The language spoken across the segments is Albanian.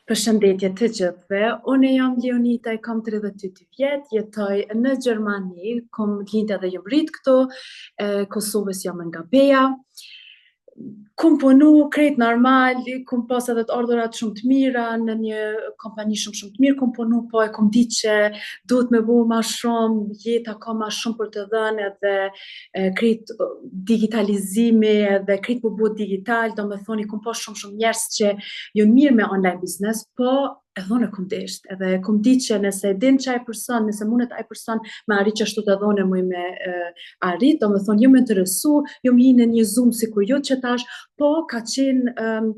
Përshëndetje të gjithëve, unë jam Leonita, i kam 32 vjet, jetoj në Gjermani, kom lind edhe jam rrit këtu, e, Kosovës jam nga Peja. Kom punu krejt normal, kom pas edhe të ardhurat shumë të mira në një kompani shumë shumë të mirë kom punu, po e kom ditë që duhet me bo ma shumë, jeta ka ma shumë për të dhënë edhe e, krejt digitalizimi edhe krejt po bëhet digital, do me thonë i kom pa shumë shumë njerëz që janë mirë me online business, po edhe unë e kom desht, edhe e kom ditë që nëse e din që ai person, nëse mundet ai person me arrit qashtu edhe unë muj me e, arrit, do me thonë jom interesu, jom hi në një Zoom sikur ju që tash, po ka qenë um,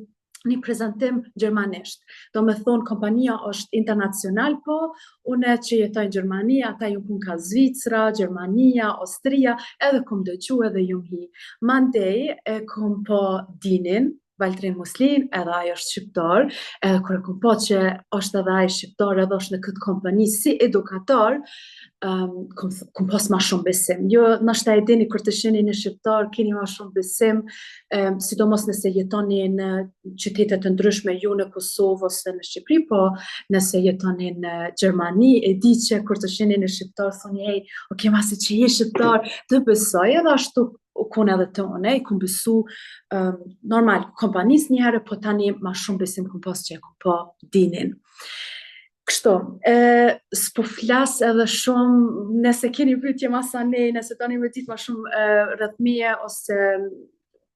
një prezentim gjermanisht. Do me thonë, kompania është internacional, po une që jetoj në Gjermani, ata ju pun ka Zvicra, Gjermania, Austria, edhe kom dëgju edhe jom hi. Mandej e kom pa Dinin, Valtrin Muslin, edhe ai është shqiptar, edhe kur e kom pa që është edhe ai shqiptar, edhe është në këtë kompani si edukator, um, kom, kom pas ma shumë besim. Jo, ndoshta e dini kur të shihni një shqiptar, keni ma shumë besim, um, sidomos nëse jetoni në qytete të ndryshme, ju në Kosovë ose në Shqipëri, po nëse jetoni në Gjermani, e di që kur të shihni një shqiptar, thoni, ej, ok, masi që je shqiptar, të besoj, edhe ashtu u kon edhe te une, i kom besu um, normal kompanisë një herë, po tani ma shumë besim kom pas që e kom pa Dinin. Kështu, e, s'po flas edhe shumë, nëse keni pyetje masanej, nëse doni me ditë ma shumë e, rreth meje ose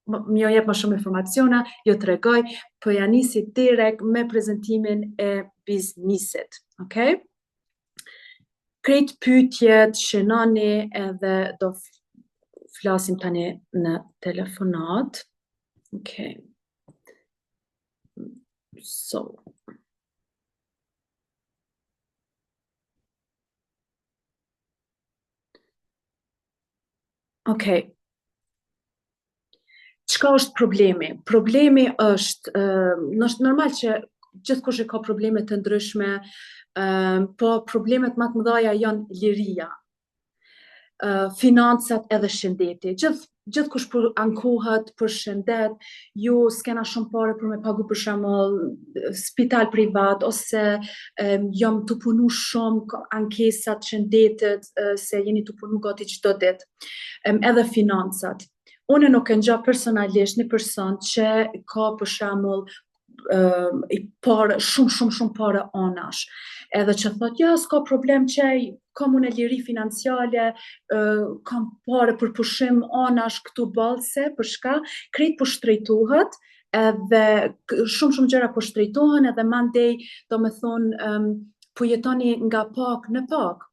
më jo jep ma shumë informacione, jo tregoj, po ja nisi direkt me prezentimin e biznisit, okej? Krejt pyetjet shënoni edhe do flasim tani në telefonat. Okej. So. Okej. Çka është problemi? Problemi është, uh, është normal që gjithkush e ka probleme të ndryshme, uh, po problemet më të mëdha janë liria, uh, financat edhe shëndeti. Gjithë gjithkush po ankohet për shëndet, ju s'kena shumë pare për me pagu për shembull spital privat ose um, jam tu punu shumë ankesat shëndetit uh, se jeni tu punu gati çdo ditë. Um, edhe financat. Unë nuk e njoh personalisht një person që ka për shembull uh, i pare, shumë, shumë, shumë pare anash. Edhe që thot, ja, s'ka problem që kam unë liri financiale, uh, kam pare për pushim anash këtu boll se, për shka, krejt po shtrejtohet, edhe shumë shumë gjëra po shtrejtohen edhe mandej, do me thonë, um, po jetoni nga pak në pak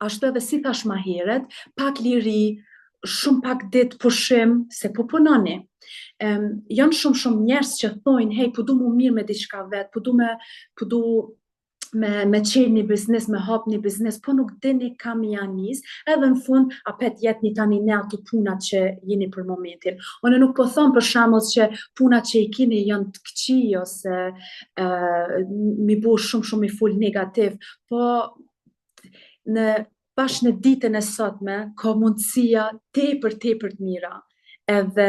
ashtu edhe si thash ma herët, pak liri, shumë pak ditë pushim, se po punoni. Um, janë shumë shumë njerëz që thonë, hej, po du mu mirë me diçka vet, po du me, po du me, me qelë një biznis, me hap një biznis, po nuk dini ka me ja nis, edhe në fund apet jetni tani në ato puna që jeni për momentin. Unë nuk po thom për shembull që puna që i keni janë të këqij ose uh, mi bo shumë shumë i full negativ, po në bash në ditën e sotme ka mundësia tepër tepër të mira. Edhe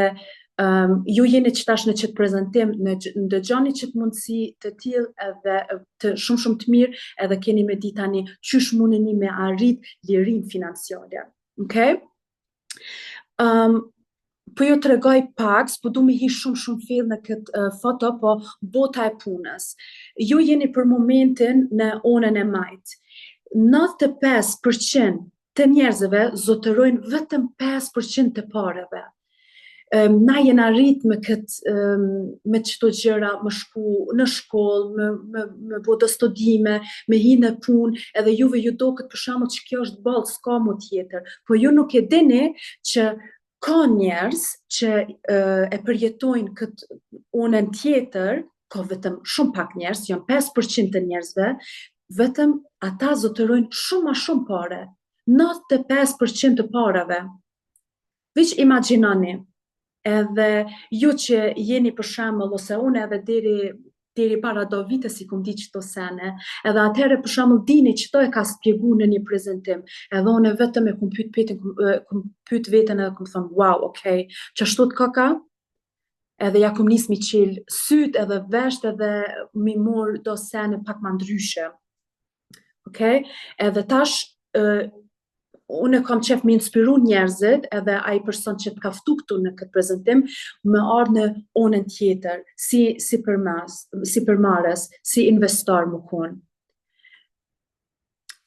um, ju jeni që tash në qëtë prezentim, në ndëgjoni qëtë mundësi të tillë edhe të shumë shumë të mirë, edhe keni me ditë tani qysh mundeni me arrit lirinë financiare. Okay? Um, po ju tregoj pak, s'po du me hi shumë shumë fill në këtë uh, foto, po bota e punës. Ju jeni për momentin në onën e majtë. 95% të njerëzve zotërojnë vetëm 5% të pareve. Um, na jena rrit me këtë um, me qëto gjëra, me shku në shkollë, me, me, me bo do studime, me hi në punë, edhe juve ju doket për shembull që kjo është boll, s'ka më tjetër. Po ju nuk e dini që ka njerëz që uh, e përjetojnë këtë onën tjetër, ka vetëm shumë pak njerëz, janë 5% të njerëzve, vetëm ata zotërojnë shumë ma shumë pare, 95% të pareve. Veç imagjinoni, edhe ju që jeni për shembull ose unë edhe deri deri para do vite s'i kom ditë qëto sene, edhe atëherë për shembull Dini qëto e ka spjegu në një prezentim, edhe unë vetëm e kom pyet veten, kom pyet veten edhe kom thonë, wow, okay, qashtu të ka ka? Edhe ja kom nis mi qel syt edhe vesht edhe mi mor do sene pak ma ndryshe. Okej? Edhe tash uh, unë kam qef me inspiru njerëzit edhe ai person që të ka ftu këtu në këtë prezentim, me ardhë në onën tjetër, si, si përmas, si përmarës, si investor më konë.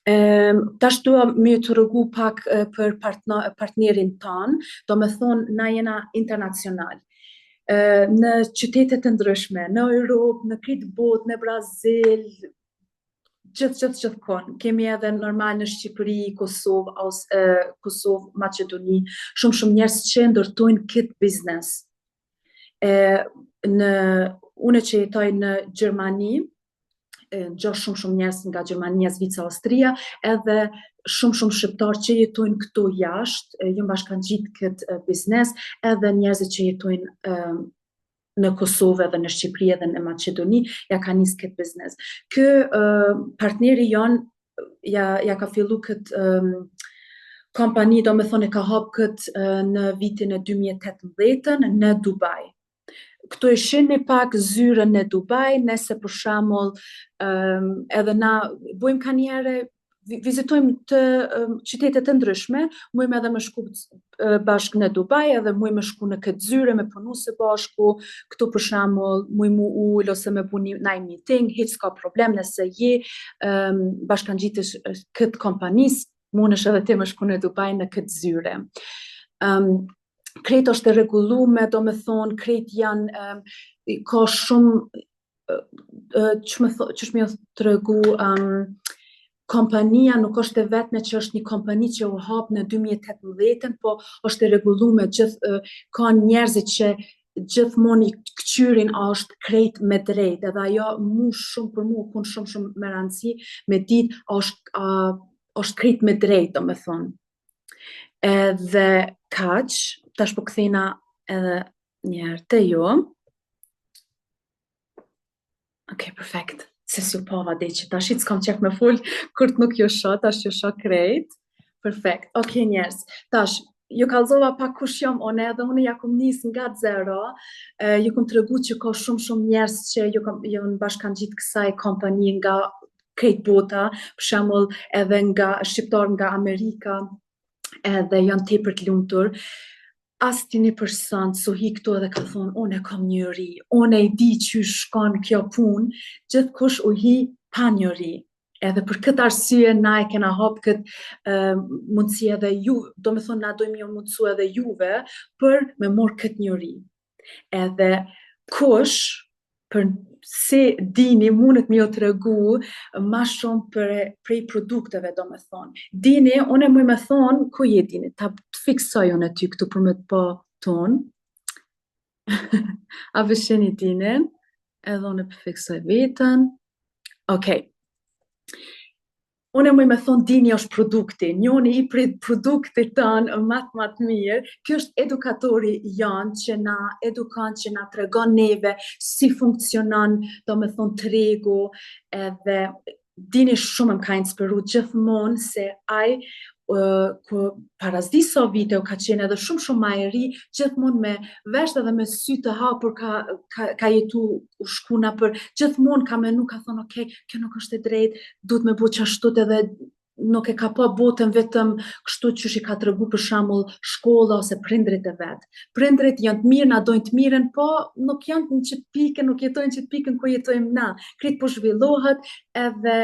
Um, tash dua me të tregu pak për partner, partnerin tonë, do me thonë na jena internacional. Në qytetet të ndryshme, në Europë, në krejt botë, në Brazil, gjithë gjithë gjithë kon. Kemi edhe normal në Shqipëri, Kosovë, Aus, e, Kosovë, Maqedoni, shumë shumë njerëz që ndërtojnë këtë biznes. E, në unë që jetoj në Gjermani, e, njoh shumë shumë njerëz nga Gjermania, Zvicra, Austria, edhe shumë shumë shqiptar që jetojnë këtu jashtë, e, janë bashkangjit këtë biznes, edhe njerëzit që jetojnë e, në Kosovë edhe në Shqipëri edhe në Maqedoni, ja ka nis këtë biznes. Kë uh, partneri jon ja, ja ka fillu këtë um, kompani, do me thonë e ka hap këtë uh, në vitin e 2018 në Dubai. Këtu e shihni pak zyrën në Dubai, nëse për shembull um, edhe na bojmë ka njerë vizitojmë të um, qytete të ndryshme, mujmë edhe me shku bashkë në Dubai, edhe mujmë me shku në këtë zyre me punu së bashku, këtu për shembull mujmë mu ul ose me bu një naj meeting, hiç s'ka problem nëse je um, bashkangjitesh këtë kompanisë, mundesh edhe ti me shku në Dubai në këtë zyre. Um, krejt është e rregullume, do me thonë, krejt janë, um, ka shumë, që me tho, qysh me tregu, um, kompania nuk është e vetme që është një kompani që u hap në 2018-ën, po është e rregullume, gjithë ka njerëzit që gjithmonë i këqyrin a është krejt me drejt, edhe ajo mu shumë për mu kun shumë shumë me rëndësi me dit a është a, është krejt me drejt, do me thonë. Edhe kaq, tash po kthena edhe një herë te ju. Ok, perfekt. Se s'ju pava dhe që tash i s'kam qef me fol, kur të nuk ju shoh, tash ju shoh krejt. Perfekt. Ok, njerëz. Tash, ju kallzova pak kush jam unë edhe unë ja kom nis nga zero. E, ju kom tregu që ka shumë shumë njerëz që ju kam janë bashkangjit kësaj kompanie nga krejt bota, për shembull edhe nga shqiptar nga Amerika, edhe janë tepër të lumtur. Asnjë person s'u hi këtu edhe ka thonë, unë e kam njëri, unë e di që shkon kjo punë, gjithkush u hi pa njëri. Edhe për këtë arsye na e kena hap këtë uh, mundësi edhe ju, do me thonë na dojmë ju mundësu edhe juve për me morë këtë njëri. Edhe kush për si dini mundet me ju tregu ma shumë për, prej produkteve, do me thonë. Dini, unë e muj me thonë, ku je dini, ta të fiksoj unë e ty këtu për me të po tonë. A po shihni dinin, edhe unë e po fiksoj vetën. Okej. Unë e muj me thonë dini është produkti, njoni i prej produktit tanë ma të ma të mirë, kjo është edukatori janë që na edukon, që na tregon neve si funksionon, do me thonë tregu, edhe dini shumë më ka inspiru gjithmonë se ai uh, ku para disa vite u ka qenë edhe shumë shumë ma i ri, gjithmonë me vesht edhe me sy të hapur ka, ka, ka jetu u shku na për, gjithmonë ka menu, ka thonë, ok, kjo nuk është e drejtë, duhet me bo qashtut edhe nuk e ka pa botën vetëm kështu që i ka tregu për shembull shkolla ose prindrit e vet. Prindrit janë të mirë, na dojnë të mirën, po nuk janë në qëtë pikën, nuk jetojnë në qëtë pikën ku jetojmë na. Krejt po zhvillohet edhe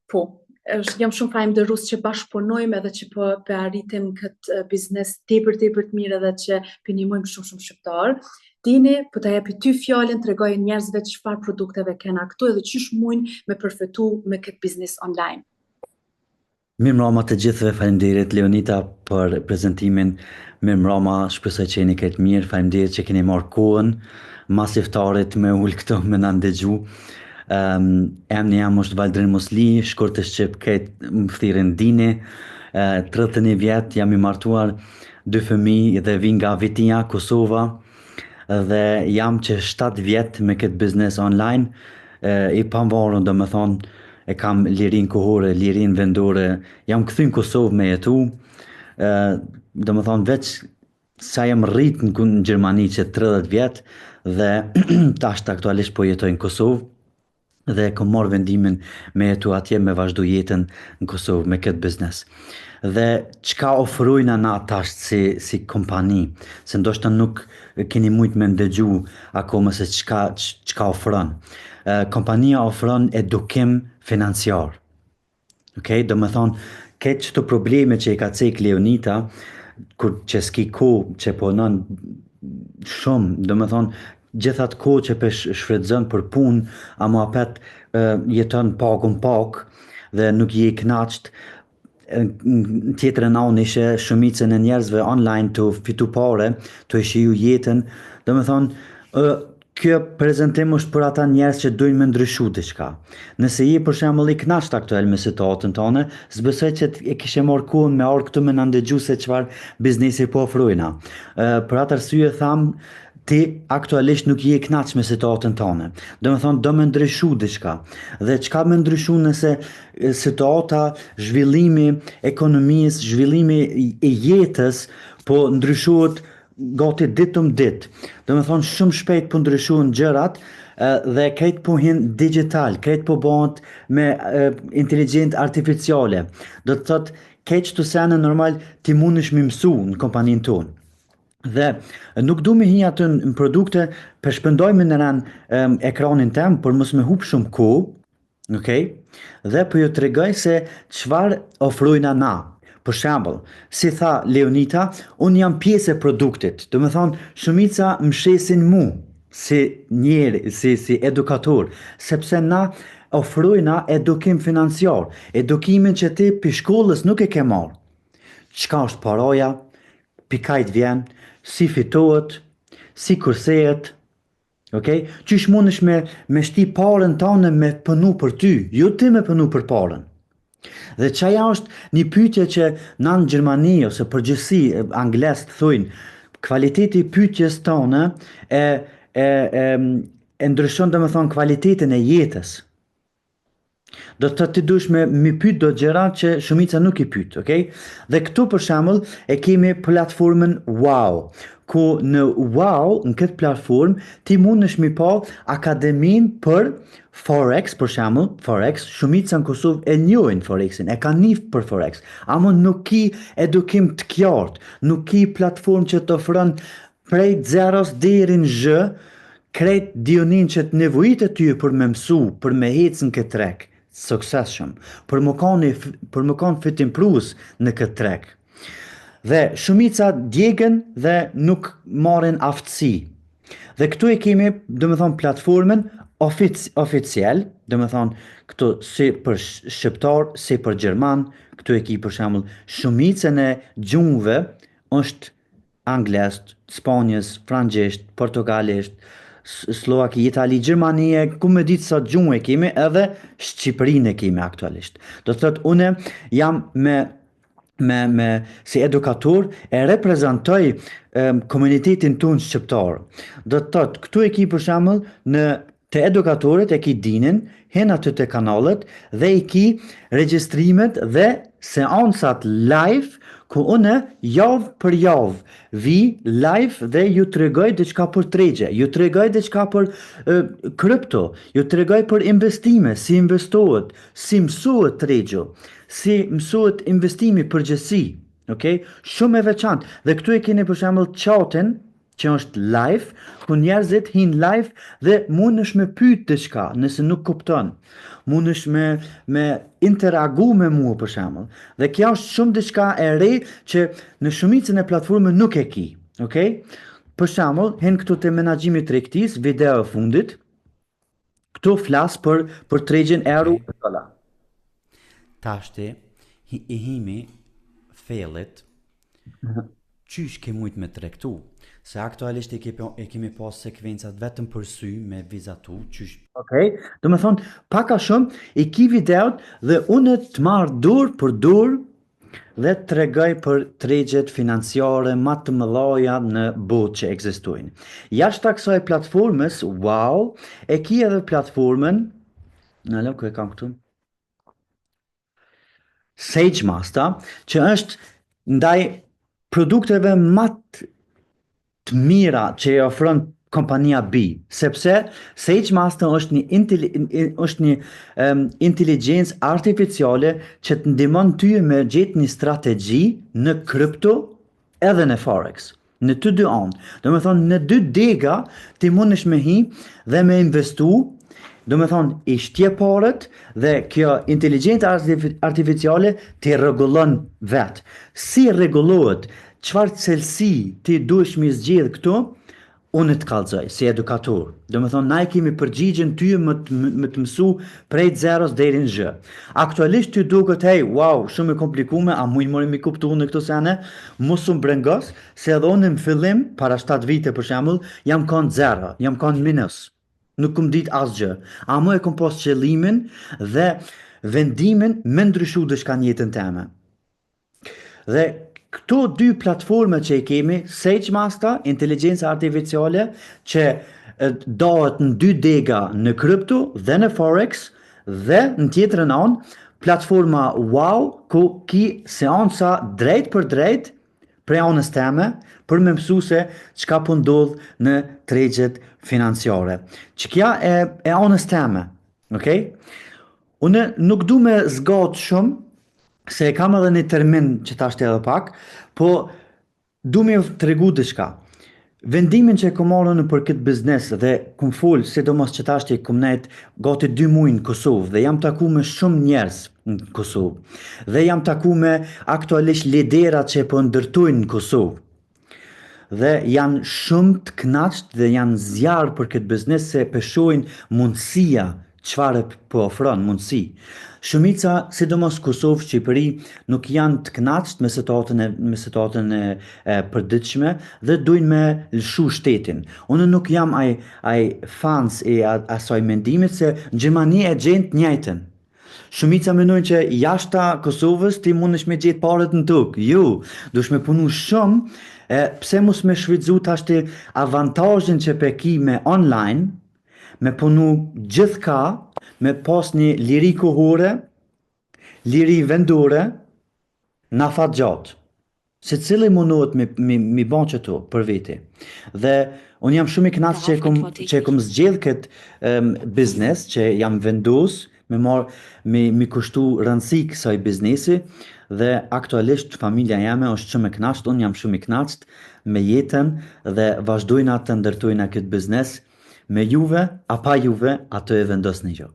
po, është jam shumë falënderues që bashkëpunojmë edhe që po po arritim këtë biznes tepër tepër të mirë edhe që po ndihmojmë shumë shumë shqiptar. Dini, po ta jepi ty fjalën, tregoj njerëzve çfarë produkteve kena këtu edhe qysh mujnë me përfitu me këtë biznes online. Mirëmbrama të gjithëve, faleminderit Leonita për prezantimin. Mirëmbrama, shpresoj që jeni krejt mirë. Faleminderit që keni marrë kohën mas iftarit me ul këto me na ndëgju. Um, emni jam është Valdrin Musli, shkurt e shqip krejt më thirrin Dini. Uh, 31 vjet jam i martuar, dy fëmijë dhe vi nga Vitia, Kosova dhe jam që 7 vjet me këtë biznes online, i pavarur, do me thonë, e kam lirin kohore, lirin vendore, jam kthy në Kosovë me jetu, do me thonë, veç Sa jam rrit në, në Gjermani që 30 vjet dhe tash aktualisht po jetoj në Kosovë dhe kom marrë vendimin me jetu atje me vazhdu jetën në Kosovë me këtë biznes. Dhe çka ofrojna na tash si, si kompani, se ndoshta nuk keni mujt me ndëgju akoma se çka, çka ofron. Kompania ofron edukim financiar. Ok, do me thonë, këtë qëto probleme që i ka cek Leonita, kur që s'ki kohë që punon shumë, do me thonë, gjithë atë kohë që pe shfrytëzon për punë, ama apet jeton pakun pak dhe nuk je i knaqt, në tjetrën anë ishe shumicën e njerëzve online tu fitu pare, tu e shiju jetën, do me thonë, Kjo prezentim është për ata njerëz që dojnë me ndryshu diçka. Nëse je për shembull i kënaqtë aktual me situatën tënde, s'besoj që e kishe marrë kohën me ardhë këtu me na ndëgju se çfarë biznesi po ofrojna. Ë për atë arsye tham ti aktualisht nuk je i kënaqur me situatën tënde. Do me thonë do me ndryshu diçka. Dhe çka me ndryshu nëse situata, zhvillimi ekonomisë, zhvillimi i jetës po ndryshohet gati ditë më ditë. Do me thonë shumë shpejt po ndryshuan gjërat dhe krejt po hin digital, krejt po bëhet me inteligjencë artificiale. Do të thotë krejt qëto sene normal ti mundesh mi mësu në kompaninë tonë. Dhe nuk du me hi aty në produkte, për shpëndoj me në ren ekranin tem, për mos me hup shumë kohë, Ok? Dhe po ju tregoj se çfarë ofrojna na. Për shembull, si tha Leonita, unë jam pjesë e produktit. Do me thonë, shumica më shesin mu si njeri, si, si edukator, sepse na ofrojna edukim financiar, edukimin që ti pi shkollës nuk e ke marrë. Çka është paraja, pi kajt vjen, si fitohet, si kursehet, Ok? Qysh mundesh me, me shti parën tane me punu për ty, jo ti me punu për parën. Dhe qaja është një pyetje që na në Gjermani ose përgjithësi anglezët thujnë, kvaliteti i pyetjes tane e, e, e, e ndryshon do me thonë kvalitetin e jetës. Do të thotë ti duhesh me mi pyet do gjëra që shumica nuk i pyet, okay? Dhe këtu për shembull e kemi platformën Wow, ku në Wow, në këtë platformë ti mundesh mi pa akademinë për Forex, për shembull, Forex, shumica në Kosovë e njohin Forexin, e kanë një për Forex, ama nuk ki edukim të qartë, nuk ki platformë që të ofron Prej zeros deri në zh, krejt dijenin që të nevojitet ty për me mësu, për me ecë në këtë treg të suksesshëm, për me kanë për me kanë fitimprurës në këtë treg. Dhe shumica djegen dhe nuk marrin aftësi. Dhe këtu e kemi, do me thonë, platformën ofic, oficial, do me thonë, këtu si për shqiptar, si për gjerman, këtu e ki për shembull shumicën e gjuhëve është anglisht, spanjës, frëngjisht, portugalisht, sllovaki, itali, gjermani, ku me ditë sa gjuhë e kemi, edhe Shqipërinë e kemi aktualisht. Do të thotë une jam me me me si edukator e reprezentoj um, komunitetin tonë shqiptar. Do të thotë këtu e ki për shembull në Te edukatorët e ki dinin, hin aty te kanalet dhe i ki regjistrimet dhe seancat live ku unë javë për javë vi live dhe ju tregoj diçka për tregje, ju tregoj diçka për krypto, ju tregoj për investime, si investohet, si mësohet tregju, si mësohet investimi përgjithësi, ok? Shumë e veçantë. Dhe këtu e keni për shembull chatin që është live, ku njerëzit hinë live dhe mundesh me pyet diçka nëse nuk kupton. Mundesh me me interagu me mua për shembull. Dhe kjo është shumë diçka e re që në shumicën e platformave nuk e ki. Okej? Për shembull, hin këtu te menaxhimi i tregtisë, video e fundit. Këtu flas për për tregjin euro Okej. e dollar. Tashti i himi thellit qysh ke mujt me tregtu se aktualisht e, ke, e kemi pas sekuencat vetëm për sy me vizatu qysh Okej, do me thonë, pak a shumë, i ki videot dhe unë të marr dorë për dorë dhe të tregoj për tregjet financiare ma të mëdhaja në botë që ekzistojnë. Jashtë kësaj platformës, wow, e ki edhe platformën, në ku e kam këtu? Sage Master, që është ndaj produkteve më të të mira që e ofron kompania B, sepse Sage Master është një inteli, është një um, inteligjencë artificiale që të ndihmon ty me gjetë një strategji në kripto edhe në forex. Në të dy anë. Do me thonë, në dy dega ti mundesh me hi dhe me investu, do me thonë, i shtje paret dhe kjo inteligjencë artificiale t'i rregullon vetë. Si rregullohet Çfarë cilësi ti duhesh mi zgjedh këtu, unë të kallxoj si edukator. Do me thonë, na e kemi përgjigjen ty më të, më të mësu prej zeros deri në zh. Aktualisht ty duket, hej, wow, shumë e komplikume, a muj more mi kuptu në këto sene, mos u brengos, se edhe unë në fillim, para 7 vite për shembull, jam kanë zero, jam kanë minus. Nuk kom dit asgjë. Amo e kom pas qëllimin dhe vendimin me ndryshu diçka në jetën teme. Dhe këto dy platforme që i kemi, Sage Master, inteligjenca artificiale, që dahet në dy dega në krypto dhe në forex, dhe në tjetrën anë, platforma Wow, ku ki seanca drejt për drejt, prej anës teme, për me mësu se çka po ndodh në tregjet financiare. Qikja e, e anës teme, okej? Unë nuk du me zgatë shumë, se e kam edhe një termin që tash edhe pak, po du me tregu diçka. Vendimin që e kom marrë unë për këtë biznes dhe kom fol, sidomos që tash kom nejt gati dy muaj në Kosovë dhe jam taku me shumë njerëz në Kosovë dhe jam taku me aktualisht liderat që po ndërtojnë në Kosovë dhe janë shumë të kënaqtë dhe janë zjarr për këtë biznes se pe shohin mundësia çfarë po ofron mundësi. Shumica, sidomos Kosovë, Shqipëri, nuk janë të kënaqtë me situatën e me situatën e, e përditshme dhe dujnë me lëshu shtetin. Unë nuk jam ai ai fans i asaj mendimit se në Gjermani e gjen të njëjtën. Shumica mendojnë që jashta Kosovës ti mundesh me gjetë paret në tokë. Jo, duhesh me punu shumë, e pse mos me shfrytzu tashti avantazhin që pe ki me online, me punu gjithka, me pas një liri kohore, liri vendore, në afat gjatë. Secili mundohet me me me ba qëto për veti. Dhe unë jam shumë i kënaqur që e kom që e kom zgjedh këtë um, biznes që jam vendos me marr me me kushtu rëndësi kësaj biznesi dhe aktualisht familja jeme është shumë e kënaqur, unë jam shumë i kënaqur me jetën dhe vazhdojna të ndërtojna këtë biznes me juve a pa juve atë e vendosni ju.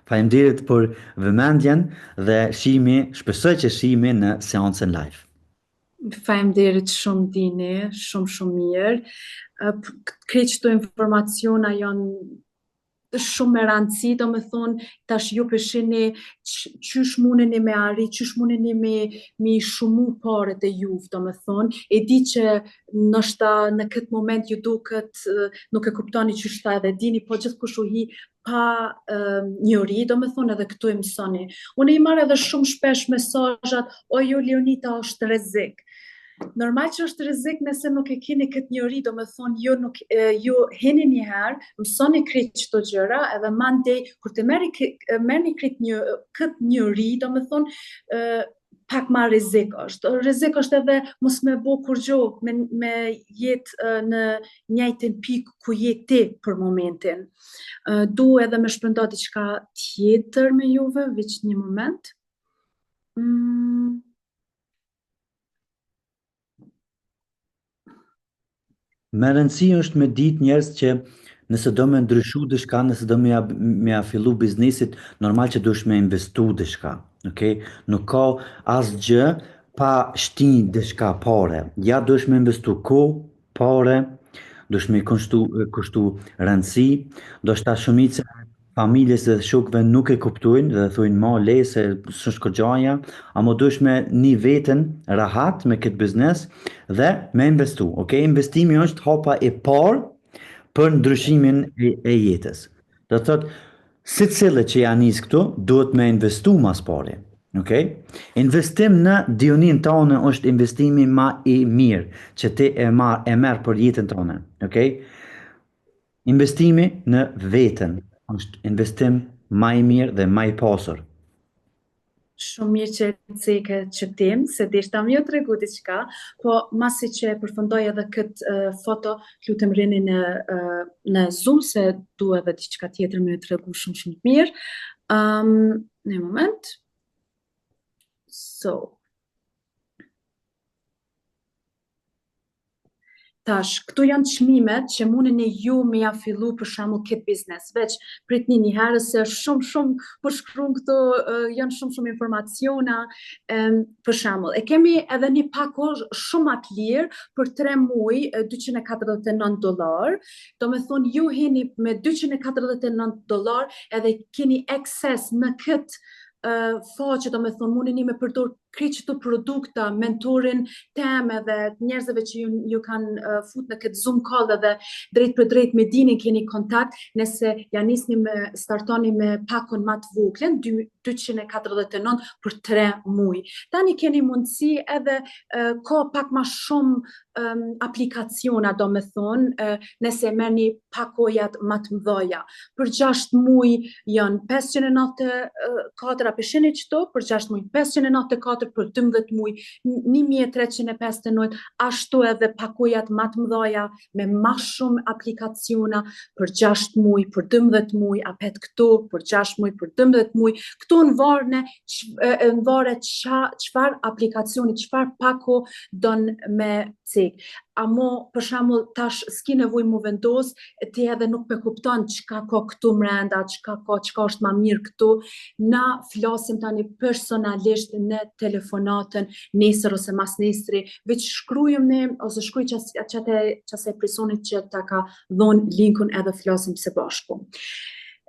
Faleminderit për vëmendjen dhe shihemi, shpresoj që shihemi në seancën live. Faleminderit shumë Dini, shumë shumë mirë. Krejt qëto informaciona janë shumë me rëndësi, do me thonë, tash ju pe shihni qysh mundeni me arrit, qysh mundeni me, me shumu paret e juve, do me thonë, e di që ndoshta në këtë moment ju duket nuk e kuptoni qysh tha edhe Dini, po gjithkush u hi pa uh, njohuri, do me thonë edhe këtu e mësoni. Unë i marr edhe shumë shpesh mesazhat, o jo Leonita është rrezik. Normal që është rrezik nëse nuk e keni këtë njohuri, do me thonë ju nuk e, ju hini një herë, mësoni krejt qëto gjëra edhe mandej kur të merrni merrni krejt një këtë njohuri, do me thonë ë pak ma rrezik është. Rrezik është edhe mos me bo kurgjo, me, me jetë në njëjtën pikë ku je ti për momentin. Du edhe me shpërnda diçka tjetër me juve, veç një moment. Mm. Me rëndësi është me ditë njerëz që nëse do me ndryshu diçka, nëse do me ja, me ja fillu biznesit, normal që duhesh me investu diçka, okay? Nuk ka asgjë pa shti diçka pare. Ja duhesh me investu kohë, pare, duhesh me kushtu, kushtu rëndësi, ndoshta shumica familjes dhe shokëve nuk e kuptojnë dhe thonë ma le se s'është kurgjaja, amo duhesh me ni veten rahat me këtë biznes dhe me investu. Ok, investimi është hapa e parë për ndryshimin e, e jetës. Do të thotë, secili që ja nis këtu, duhet me investu mas pari. Ok? Investim në dijenin tane është investimi ma i mirë që ti e marr e merr për jetën tane. Ok? Investimi në veten është investim ma i mirë dhe ma i pasur. Shumë mirë që e ceke qët temë, se deshta me ju tregu diçka, po masi që e përfundoj edhe këtë uh, foto, lutem rrini në, uh, në Zoom, se du edhe diçka tjetër me ju tregu shumë shumë të mirë. Um, një moment. So. Tash, këto janë çmimet që mundeni ju me ja fillu për shembull këtë biznes. Veç pritni një herë se është shumë shumë po shkruan këto uh, janë shumë shumë informaciona. Um, për shembull, e kemi edhe një pako shumë ma të lirë për 3 muaj 249 dollar. Do me thonë ju hini me 249 dollar edhe keni akses në këtë uh, faqe, do me thonë mundeni me përdor krejt qëto produkta, mentorin tem edhe njerëzve që ju, ju kanë uh, fut në këtë Zoom call edhe drejt për drejt me Dinin keni kontakt, nëse ja nisni me startoni me pakon ma të voglën, 249 për 3 muaj. Tani keni mundësi edhe uh, ka pak ma shumë um, aplikaciona, do me thonë, uh, nëse merrni pakojat ma të mdhoja. Për 6 muaj janë 594, a pe shihni qëto, për 6 muaj 594, për 12 muaj 1359, ashtu edhe pakojat ma të mdhoja me ma shumë aplikaciona për 6 muaj, për 12 muaj, apet këto për 6 muaj, për 12 muaj, këto në varne, në vare çfarë aplikacioni, çfarë pako don me cek. Amo, për shembull, tash s'ki nevojë mu vendos, ti edhe nuk pe kupton çka ka këtu mrenda, çka ka, çka është ma mirë këtu. Na flasim tani personalisht në telefonatën nesër ose mas nesri, veç shkrujëm ne ose shkruj qas, qatë qasaj personit që ta ka dhonë linkun edhe flasim së bashku.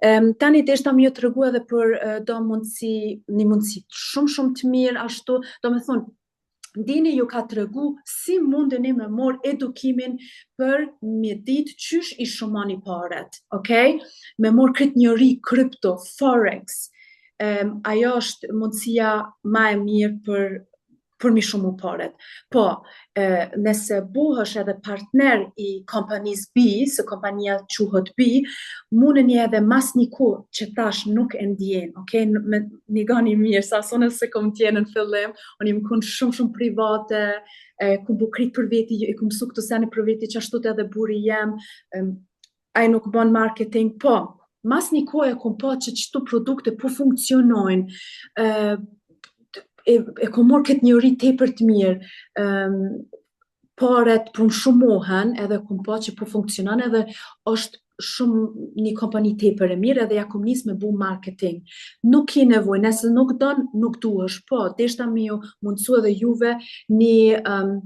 Um, tani deshta me ju tregu edhe për uh, do mundësi, një mundësi shumë shumë të mirë ashtu, do me thonë, Dini ju ka tregu si mundeni me mor edukimin për me ditë qysh i shumoni paret, okay? Me mor këtë njori krypto, forex, um, ajo është mundësia ma e mirë për për mi shumu paret. Po, e, nëse bohesh edhe partner i kompanisë B, se kompania quhet B, mundeni edhe mas një kohë që tash nuk e ndjen, okay? Me nigoni mirë, sa sonë se kom t'jenë në fillim, unë jam kun shumë shumë private, e, kum bu krejt për veti, i kum mësu këto sene për veti, që ashtu edhe burri jem, e, ai nuk bën marketing, po, mas një kohë e kum pa që qëto produkte po funksionojnë, e, e, e kum morë këtë njori tepër të mirë, um, paret po më shumohen edhe kum pa që po funksionon edhe është shumë një kompani tepër e mirë edhe ja kum nis me bu marketing. Nuk ki nevojë, nëse nuk don, nuk duhesh, po, deshta me ju mundësu edhe juve një um,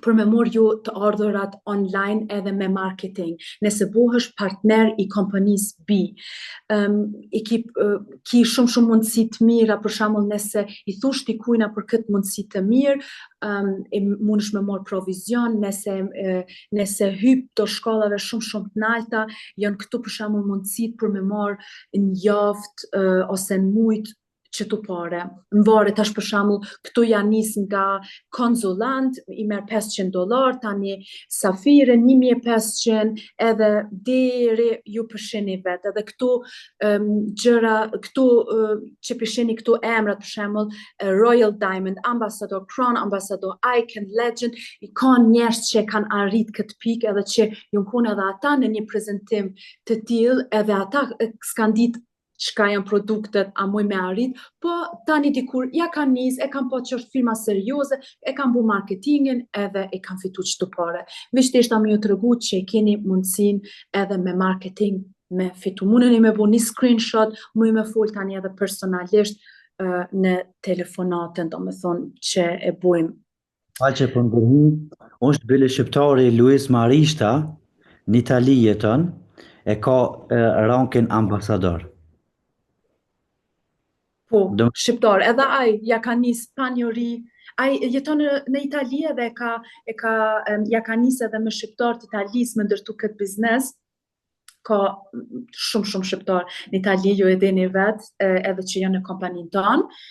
për me morë ju të ardhurat online edhe me marketing. Nëse bohesh partner i kompanisë B, um, i ki, uh, ki shumë shumë mundësi të mira, për shembull nëse i thush dikujna për këtë mundësi të mirë, um, e mundesh me marr provizion, nëse e, nëse hyp do shkallave shumë shumë të nalta, janë këtu për shembull mundësitë për me marr në javët uh, ose në mujt qëto pare. Në vare tash për shembull, këtu janë nis nga konsulant, i merr 500 dollar, tani Safire 1500, edhe deri ju pe shihni vetë. Edhe këtu um, gjëra, këtu uh, që pe shihni këtu emrat për shembull, Royal Diamond, Ambassador, Crown Ambassador, Icon, Legend, i ka njerëz që kanë arrit këtë pikë edhe që jon kon edhe ata në një prezentim të tillë, edhe ata s'kan ditë çka janë produktet, a muj me arrit, po tani dikur ja kanë nis, e kanë pa që është firma serioze, e kanë bu marketingin edhe e kanë fitu qëto pare. Veç deshta me ju tregu që keni mundësin edhe me marketing me fitu. Mundeni me bu një screenshot, muj me fol tani edhe personalisht uh, në telefonatën, do me thonë që e bujmë. Fal që po ndërhy, është bile shqiptari Luis Marishta, në Itali jeton, e ka e, rankin ambasador. Po, Do... shqiptar, edhe ai ja ka nis pa njori, ai jeton në, në Itali edhe e ka, e ka, ja ka nis edhe me shqiptar të Italisë me ndërtu këtë biznes, ka shumë shumë shqiptar në Itali, ju e dini vetë, edhe që janë në kompaninë tonë.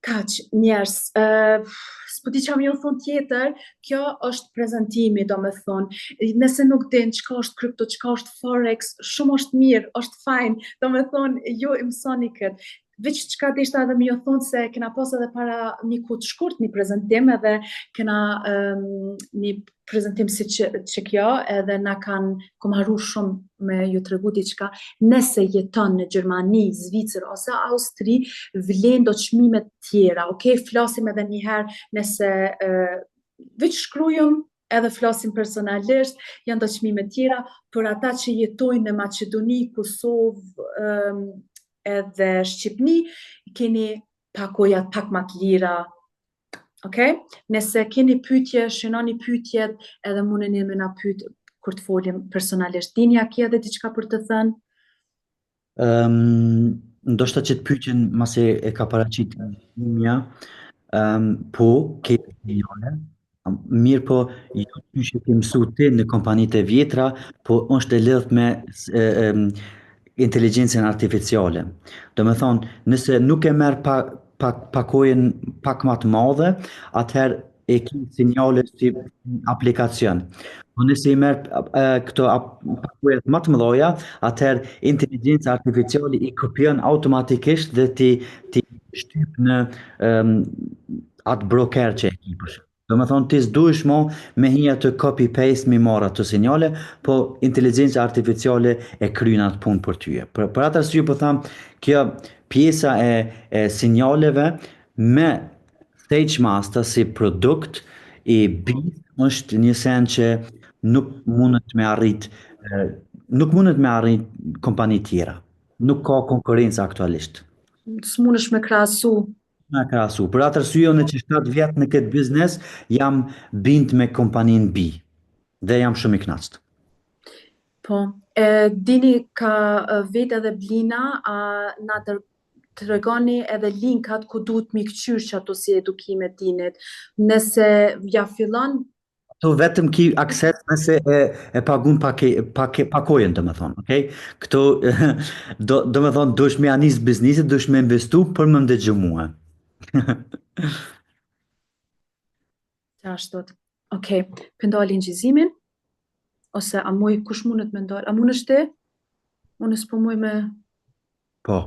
Kaq, njerëz, uh, s'po di ça me ju thonë tjetër, kjo është prezentimi, do me thonë, nëse nuk din çka është krypto, çka është forex, shumë është mirë, është fajn, do me thonë, ju i mësoni këtë. Veç çka deshta edhe me ju thonë se kena pas edhe para një kohë të shkurt një prezentim edhe kena um, një prezentim si që, që kjo edhe na kanë kom harru shumë me ju tregu diçka nëse jeton në Gjermani, Zvicër ose Austri, vlen do çmime tjera, ok, flasim edhe një herë nëse uh, veç shkrujëm edhe flasim personalisht, janë do çmime tjera, për ata që jetojnë në Maqedoni, Kosovë, um, edhe Shqipni, keni pakojat pak ma të lira, ok? Nëse keni pyetje, shënoni pyetjet edhe mundeni me na pyet kur të folim personalisht. Dini, a ke edhe diçka për të thënë? Um, ndoshta që të pyetjen masi e ka paraqit Mia, um, po, ke sinjale, mirë po, jo qysh e ke mësu ti në kompanitë e vjetra, po është e lidht me e, e, inteligjencën artificiale. Do me thonë, nëse nuk e merr pa, pa, pakojën pak ma të madhe, atëherë e ki sinjale si aplikacion. Po nëse i merr këto pakojat më të mëdha, atëherë inteligjenca artificiale i kopjon automatikisht dhe ti ti shtyp në um, atë broker që e ki për shembull. Do me thonë, ti s'duhesh mo me hi atë copy-paste mi marrë ato sinjale, po inteligjenca artificiale e kryen atë punë për tyje. Për, për atë arsye po tham, kjo pjesa e, e sinjaleve me Stage Master si produkt i bi është një sen që nuk mundet me arrit nuk mundet me arrit kompani tjera. Nuk ka konkurrencë aktualisht. S'mundesh me krahasu. Me krahasu. Për atë arsye unë që 7 vjet në këtë biznes jam bind me kompaninë B dhe jam shumë i kënaqur. Po, e dini ka vetë edhe Blina, a na dër, tregoni edhe linkat ku duhet mi këqyr që ato si edukime dinit. Nëse ja fillon Ato vetëm ki akses nëse e, e pagun pake, pake, pakojën, do me thonë, okay? Këto, do, do me thonë, duhesh me anis biznesit, duhesh me investu për me ndëgju mua. Të ashtu. Okej, okay. Po ndali incizimin, ose a muj, kush mundet me ndalë? A mundesh ti? Unë s'po muj me... Po.